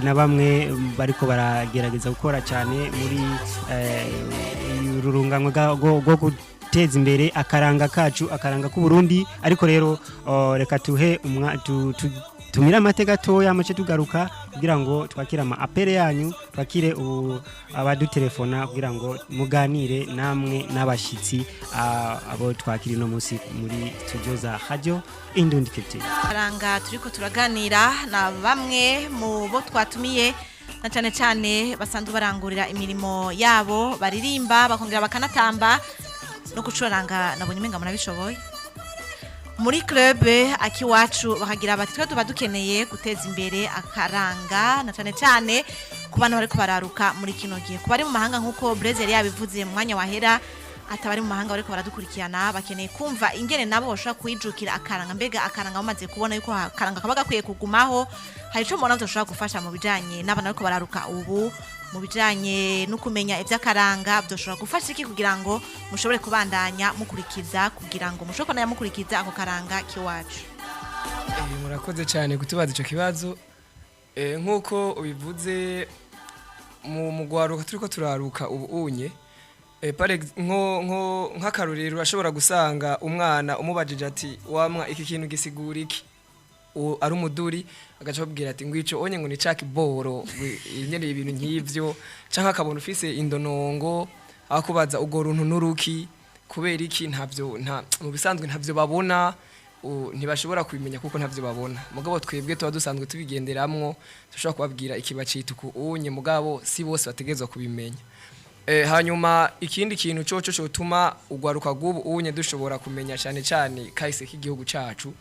Speaker 2: na bamwe bariko baragerageza gukora cyane muri ururunganwe rwo guteza imbere akaranga kacu, akaranga k'u Burundi. Ariko rero reka tuhe tumira amate gatoya, amace tugaruka kugira ngo twakire ama apere yanyu, twakire abadutelefona kugira ngo muganire namwe n'abashitsi abo twakiri no munsi muri studio za Radio Indundi Culture.
Speaker 1: Karanga turiko turaganira na bamwe mu bo twatumiye, na cane cane basanzwe barangurira imirimo yabo, baririmba bakongera bakanatamba no gucuranga, nabonye umenga murabishoboye. Muri club Akiwacu bakagira bati twe tuba dukeneye guteza imbere akaranga na cane cane ku bantu bariko bararuka muri kino gihe, ku bari mu mahanga, nk'uko Blaise yari yabivuze mu mwanya wahera, atabari mu mahanga bariko baradukurikirana bakeneye kumva ingene nabo bashobora kwijukira akaranga. Mbega akaranga, bamaze kubona yuko akaranga kaba gakwiye kugumaho, hari ico mubona byoshobora gufasha mu bijanye n'abana bariko bararuka ubu, mu bijanye no kumenya ivy'akaranga? Byoshobora gufasha iki kugira ngo mushobore kubandanya mukurikiza, kugira ngo mushobore kubandanya mukurikiza ako karanga k'iwacu?
Speaker 6: Murakoze cyane kutubaza ico kibazo. Nk'uko ubivuze, mu mugwaruka turiko turaruka ubu unye, nko nk'akarorero, urashobora gusanga umwana umubajije ati: "Wamwa, iki kintu gisigura iki?" Ari umuduri, agaca ababwira ati ngwico onye ngo ni ca kiboro nyene, ibintu nk'ivyo, canke akabona ufise indonongo akubaza ugo runtu n'uruki, kubera iki ntavyo nta mu bisanzwe ntavyo babona. Ntibashobora kubimenya kuko ntavyo babona. Mugabo twebwe tuba dusanzwe tubigenderamwo, dushobora kubabwira ikibacita uku unye, mugabo si bose bategerezwa kubimenya. Hanyuma ikindi kintu coco cotuma ugwaruka rw'ubu unye dushobora kumenya cane cane kahise k'igihugu cacu,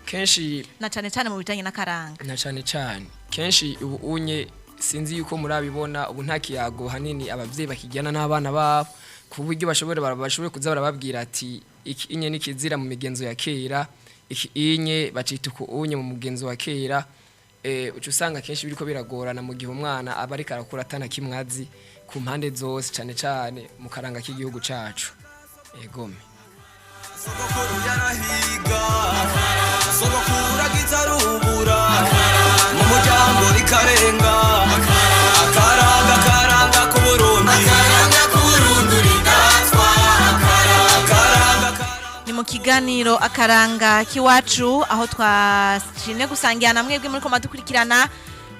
Speaker 6: kenshi
Speaker 1: na cane cane mu bijanye n'akaranga,
Speaker 6: na cane cane kenshi ubu unye, sinzi yuko murabibona, ubu nta kiyago hanini abavyeyi bakijyana n'abana babo, ku buryo bashobore kuza barababwira ati iki inye nikizira mu migenzo ya kera, iki inye bacita uku unye mu mugenzo wa kera. Uca usanga kenshi biriko biragorana mu gihe umwana aba ariko arakura atana kimwe azi ku mpande zose, cane cane mu karanga k'igihugu cacu. Egome.
Speaker 8: Sogokuru yarahiga, sogokuru agize arubura mu muryango rikarenga. Akaranga, akaranga k'Uburundi, akaranga k'Uburundi uridatwa, akaranga.
Speaker 1: Ni mu kiganiro Akaranga k'iwacu, aho twashimye gusangira na mwebwe muri ko madukurikirana,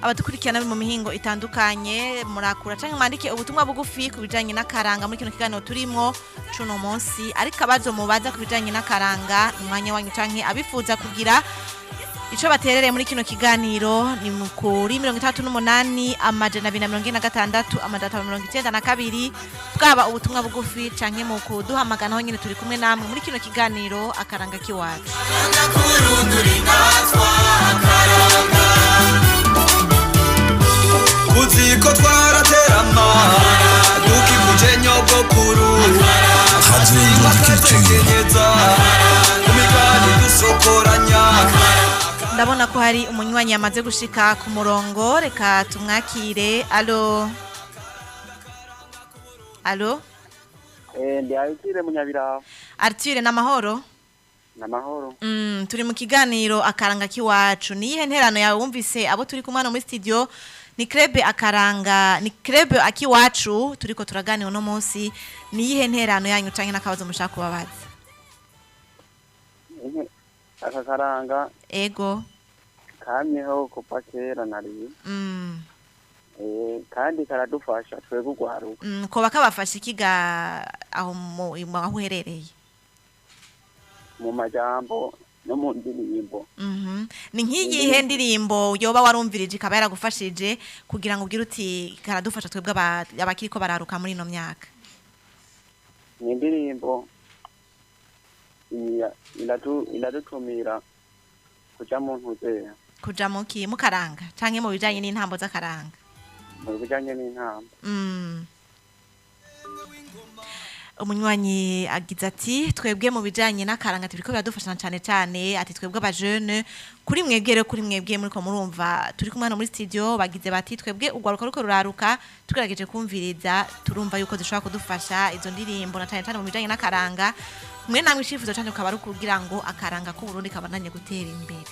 Speaker 1: abadukurikirana mu mihingo itandukanye. Murakura canke mwandike ubutumwa bugufi ku bijanye n'akaranga muri kino kiganiro turimwo cuno munsi. Ariko abazo mubaza ku bijanye n'akaranga, umwanya wanyu, canke abifuza kugira ico baterereye muri kino kiganiro, ni kuri 68 246 592, bwaba ubutumwa bugufi canke mu kuduhamagana, aho nyene turi kumwe namwe muri kino kiganiro Akaranga k'iwacu.
Speaker 8: Uziko twaraterama dukikuje nyogokuru,
Speaker 9: Radio Indundi Culture.
Speaker 8: akazekenyeza ku migani dusokoranya.
Speaker 1: Ndabona ko hari umunywanyi yamaze gushika ku murongo, reka tumwakire. Alo, alo?
Speaker 10: Ndi Arthur Munyabiraba.
Speaker 1: Arthur, n'amahoro?
Speaker 10: Namahoro.
Speaker 1: Turi mu kiganiro Akaranga k'iwacu. Ni iyihe nterano yawe wumvise abo turi kumwe hano muri studio? Ni club Akaranga, ni club Akiwacu turiko turaganira uno munsi. Ni iyihe nterano yanyu canke n'akabazo mushaka kubabaza?
Speaker 10: Aka karanga kamyeho kuva kera nari. Kandi karadufasha twebwe ugwaruka.
Speaker 1: Koba kabafasha ikiga aho aho uherereye?
Speaker 10: Mu majambo no mu ndirimbo.
Speaker 1: Ni nk'iyihe ndirimbo yoba warumvirije ikaba yaragufashije kugira ngo ubwire uti karadufasha twebwe abakiriko bararuka muri ino myaka?
Speaker 10: Ni indirimbo iradutumira kuja mu ntuzeya.
Speaker 1: Kuja mu ki? Mu karanga canke mu bijanye n'intambo z'akaranga?
Speaker 10: Mu bijanye n'intambo.
Speaker 1: Umunywanyi agize ati twebwe mu bijanye n'akaranga turiko biradufasha cane cane, ati twebwe abajene. Kuri mwebwe rero, kuri mwebwe muriko murumva turi kumwe hano muri studio, bagize bati twebwe ugwaruka ruko ruraruka, tugerageje kumviriza turumva yuko zishobora kudufasha izo ndirimbo, na cane cane mu bijanye n'akaranga. Mwe namwe icifuzo cane ukaba ari ukugira ngo akaranga k'Uburundi kabandanye gutera imbere.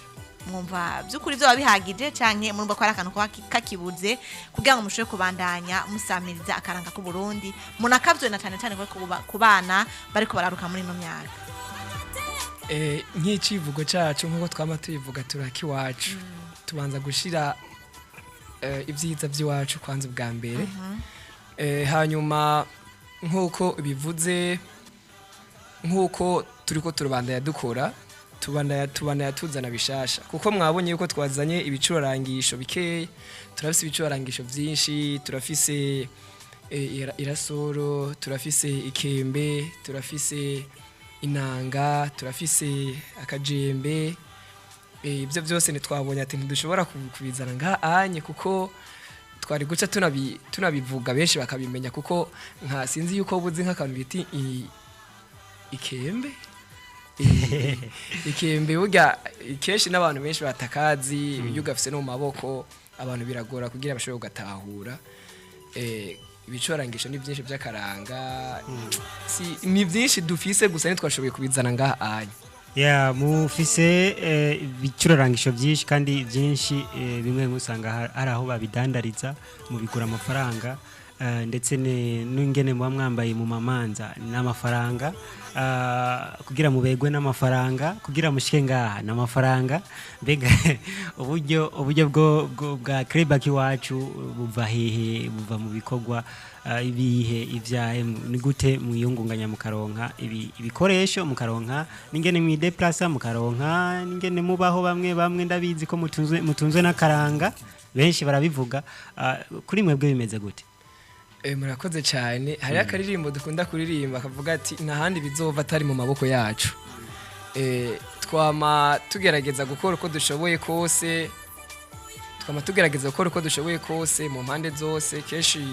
Speaker 1: Mwumva by'ukuri vyoba bihagije, canke murumva ko ari akantu kuba kakibuze kugira ngo mushobore kubandanya musamiriza akaranga k'Uburundi, munakavyo na cane cane ku bana bariko bararuka muri ino myaka?
Speaker 6: Nk'icivugo cacu, nk'uko twama tubivuga, turaka iwacu, tubanza gushira ibyiza by'iwacu kwanza ubwa mbere. Hanyuma nk'uko bivuze, nk'uko turiko turabandanya dukora, tubandanya tuzana bishasha, kuko mwabonye yuko twazanye ibicurarangisho bikeya. Turafise ibicurarangisho byinshi, turafise irasoro, turafise ikembe, turafise Inanga, turafise akajembe. Ibyo byose ntitwabonye ati ntidushobora kubizana ngaha anye, kuko twari guca tunabivuga benshi bakabimenya, kuko nka sinzi yuko buzi nk'akantu bita ikembe. Ikembe burya kenshi n'abantu benshi batakazi. Iyo ugafise no mu maboko, abantu biragora kugira bashobore kugatahura. Ibicurangisho ni byinshi by'akaranga, si ni byinshi dufise, gusa ntitwashoboye kubizana ngaha anye.
Speaker 2: Ya, mufise ibicurarangisho byinshi kandi byinshi, bimwe musanga hari aho babidandariza, mubigura amafaranga, ndetse n'ingene muba mwambaye mu mamanza n'amafaranga, kugira mubegwe n'amafaranga, kugira mushike ngaha n'amafaranga. Mbega uburyo bwa Clayback iwacu buva hehe? Buva mu bikorwa ibihe ivyahe? Ni gute mwiyungunganya mukaronka ibikoresho, mukaronka n'ingene mwideplasa, mukaronka n'ingene mubaho? Bamwe bamwe ndabizi ko mutunzwe n'akaranga, benshi barabivuga. Kuri mwebwe bimeze gute?
Speaker 6: Murakoze cyane. Hariho akaririmbo dukunda kuririmba kavuga ati nta handi bizova atari mu maboko yacu. Twama tugerageza gukora uko dushoboye kose, twama tugerageza gukora uko dushoboye kose mu mpande zose. Kenshi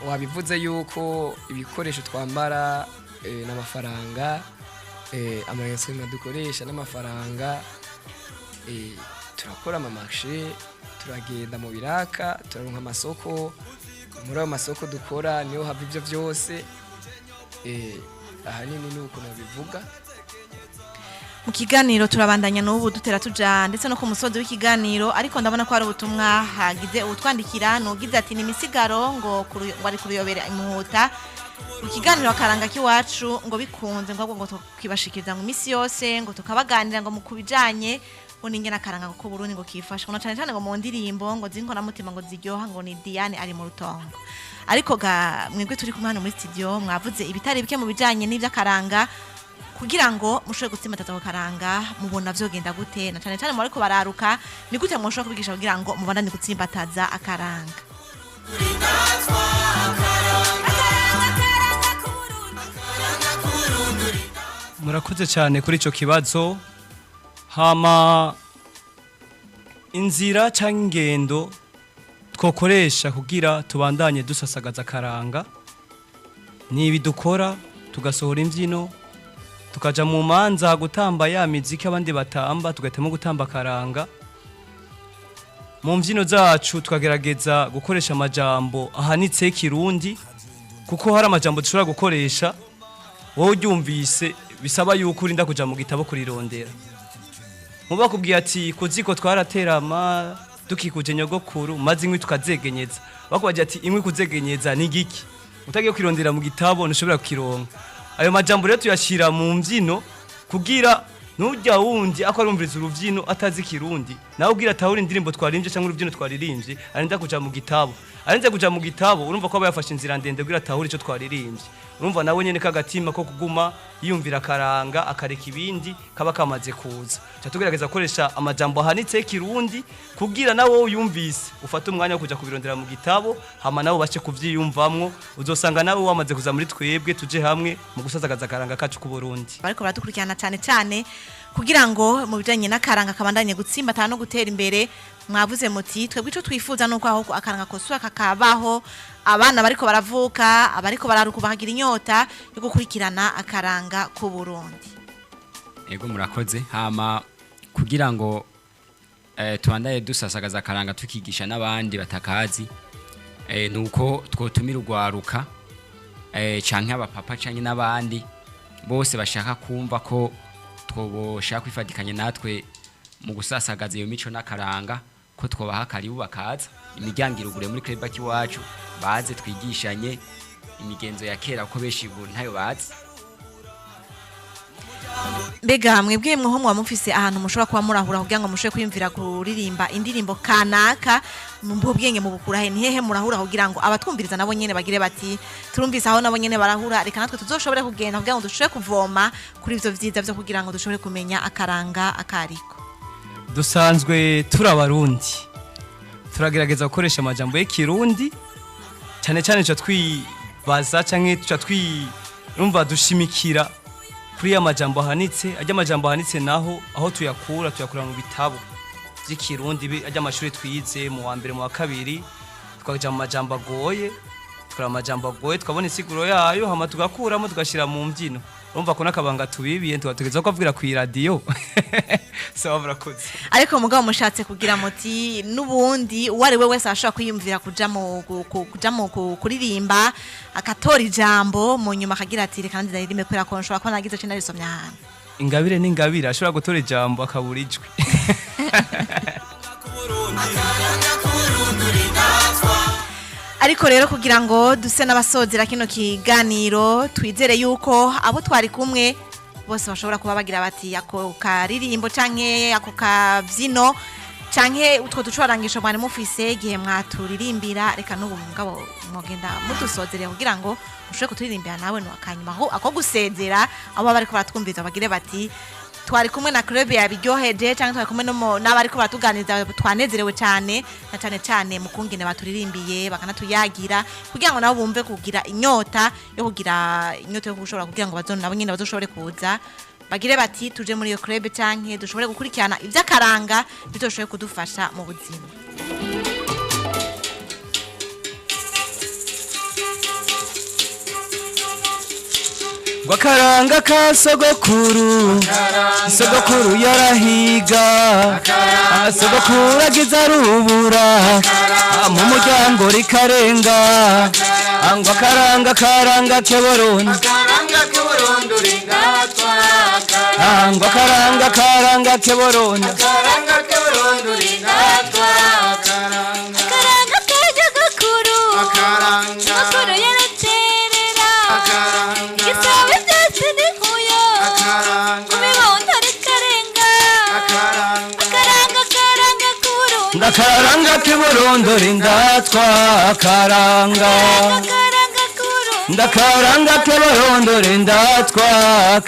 Speaker 6: wabivuze yuko ibikoresho twambara n'amafaranga, ama instruments dukoresha n'amafaranga. Turakora ama marché, turagenda mu biraka, turaronka amasoko. Muri ayo masoko dukora niho hava ibyo byose. Ahanini ni uko nabivuga.
Speaker 1: Mu kiganiro turabandanya n'ubu, dutera tuja ndetse no ku musozi w'ikiganiro, ariko ndabona ko hari ubutumwa hagize utwandikira. Nugize ati ni misigaro ngo ari kuruyobera imuhuta mu kiganiro akaranga k'iwacu, ngo bikunze ngo ahubwo ngo tukibashikiriza ngo imisi yose, ngo tukabaganira ngo mu kubijanye ngo n'ingene akaranga ngo Burundi ngo kifashe, ngo na cane cane ngo mu ndirimbo ngo z'inkoramutima ngo ziryoha. Ngo ni Diane ari mu Rutongo. Ariko ga mwebwe turi kumwe hano muri studio, mwavuze ibitari bike mu bijanye n'ivy'akaranga. Kugira ngo mushobore gutsimbataza ako karanga, mubona vyogenda gute? Na cane cane mu bariko bararuka, ni gute mushobora kubigisha kugira ngo mubandanye gutsimbataza akaranga?
Speaker 4: Murakoze cyane kuri icyo kibazo. Hama inzira cyangwa ingendo twokoresha kugira tubandanye dusasagaza akaranga ni ibi dukora: tugasohora imbyino, tukaja mu manza gutamba ya miziki abandi batamba, tugahitamo gutamba akaranga. Mu mbyino zacu tukagerageza gukoresha amajambo ahanitse y'ikirundi, kuko hari amajambo dushobora gukoresha wowe uryumvise bisaba yuko urinda kuja mu gitabo kurirondera. Muba bakubwiye ati ku ziko twaraterama dukikuje nyogokuru, maze inkwi tukazegenyeza, bakubaje ati inkwi kuzegenyeza ni giki, utagiye kwirondera mu gitabo ntushobora kukironka. Ayo majambo rero tuyashira mu mbyino kugira nujya wundi ako arumviriza uruvyino atazi kirundi, nawe ubwira atahura indirimbo twaririmbye cyangwa uruvyino twaririmbye, arinda kuja mu gitabo. Arinze kuja mu gitabo, urumva ko aba yafashe inzira ndende kugira atahure ico twaririmbye. Urumva nawe nyene kagatima ko kuguma yiyumvira akaranga akareka ibindi kaba kamaze kuza. Tuca tugerageza gukoresha amajambo ahanitse y'ikirundi kugira nawe uyumvise ufate umwanya wo kuja kubirondera mu gitabo, hama nawe ubashe kuvyiyumvamwo. Uzosanga nawe wamaze kuza muri twebwe, tuje hamwe mu gusasagaza akaranga kacu ku Burundi.
Speaker 1: Bariko baradukurikirana cyane cyane kugira ngo mu bijanye n'akaranga kabandanye gutsimbatana no gutera imbere. Mwavuze muti twebwe ico twifuza nuko aho akaranga kosura kakabaho, abana bariko baravuka, abariko bararuka bakagira inyota yo gukurikirana akaranga ku Burundi.
Speaker 3: Ego, murakoze. Hama kugira ngo tubandaye dusasagaza akaranga, tukigisha n'abandi batakazi, nuko twotumira urwaruka canke abapapa canke n'abandi bose bashaka kumva ko twoboshaka kwifatikanya natwe mu gusasagaza iyo mico n'akaranga, ko twobaha karibu bakaza. Imiryango irugure muri Clayback iwacu, baze twigishanye imigenzo ya kera, kuko benshi ubu ntayo bazi.
Speaker 1: Mbega mwebwe mwoho muba mufise ahantu mushobora kuba murahura kugira ngo mushobore kwiyumvira kuririmba indirimbo kanaka? Mu bwenge mubukura he? Ni hehe murahura kugira ngo abatwumviriza nabo nyene bagire bati turumvise aho nabo nyene barahura, reka natwe tuzoshobore kugenda kugira ngo dushobore kuvoma kuri ivyo vyiza vyo kugira ngo dushobore kumenya akaranga akariko?
Speaker 4: Dusanzwe turi abarundi, turagerageza gukoresha amajambo y'ikirundi cyane cyane. Tuca twibaza canke tuca twirumva dushimikira kuri Kuri ya majambo ahanitse, ajya amajambo ahanitse naho aho tuyakura, tuyakura mu bitabo by'ikirundi, ajya amashuri twize mu wa mbere, mu wa kabiri, tukaja mu majambo agoye, tukora amajambo agoye, tukabona insiguro yayo, hama tugakuramo tugashyira mu mbyino. Urumva ko n'akabanga tubibiye tubategeza ko avugira ku iradiyo. Sawa, murakoze.
Speaker 1: Ariko mugabo mushatse kugira muti n'ubundi uwo ari we wese ashobora kwiyumvira kuja mu kuririmba, akatora ijambo, mu nyuma akagira ati: "Reka ndaririmbe kubera ko nshobora kuba nagize cyo narisomye ahantu."
Speaker 4: Ingabire n'ingabire, ashobora gutora ijambo akabura ijwi.
Speaker 1: Ariko rero kugira ngo duse n'abasozera kino kiganiro, twizere yuko abo twari kumwe bose bashobora kuba bagira bati ako karirimbo canke ako kabyino canke utwo ducurangisho mwari mufise igihe mwaturirimbira, reka n'ubu mugabo mwogenda mudusozerera kugira ngo mushobore kuturirimbira nawe akanyuma aho ako gusezera, abo bariko baratwumviza bagire bati: "Twari kumwe na club yabiryoheje," canke "Twari kumwe n'abariko baratuganiriza, twanezerewe cyane na cyane cyane mu kungene baturirimbiye bakanatuyagira," kugira ngo nabo bumve kugira inyota yo gushobora kugira ngo bazone nabo nyene bazoshobore kuza bagire bati tuje muri iyo club canke dushobore gukurikirana ivy'akaranga bizoshobore kudufasha mu buzima.
Speaker 4: Ngo akaranga ka sogokuru, sogokuru yarahiga, sogokuru agize arubura mu muryango rikarenga. Ngo akaranga karanga k'Uburundi, ngo akaranga karanga k'Uburundi.
Speaker 7: Akaranga k'anyogokuru, sogokuru yaraterera igisabo byose ni nkuyo kubibondo rikarenga. Akaranga karanga k'Uburundi.
Speaker 4: Ngo akaranga k'Uburundi rindatwa akaranga.
Speaker 7: Akaranga k'Uburundi.
Speaker 4: Ndakaranga k'Uburundi rindatwa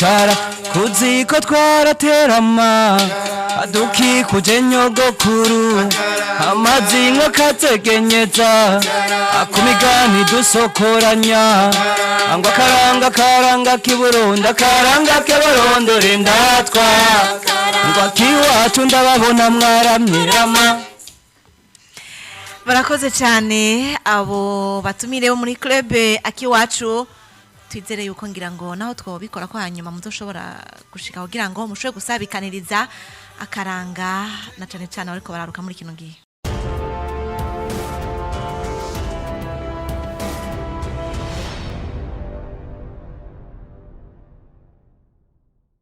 Speaker 4: kara kuziko twaraterama adukikuje nyogokuru, amazingo kategenyeza akumigani dusokoranya. Ngo akaranga karanga k'Uburundi, akaranga k'Uburundi rindatwa. Ngo akiwacu ndababona mwaramyerama.
Speaker 1: Barakoze cyane abo batumire bo muri club Akiwacu. Twizere yuko ngira ngo naho twobikora ko hanyuma muzoshobora gushika kugira ngo mushobore gusabikaniriza akaranga na cane cane ariko bararuka muri kino gihe.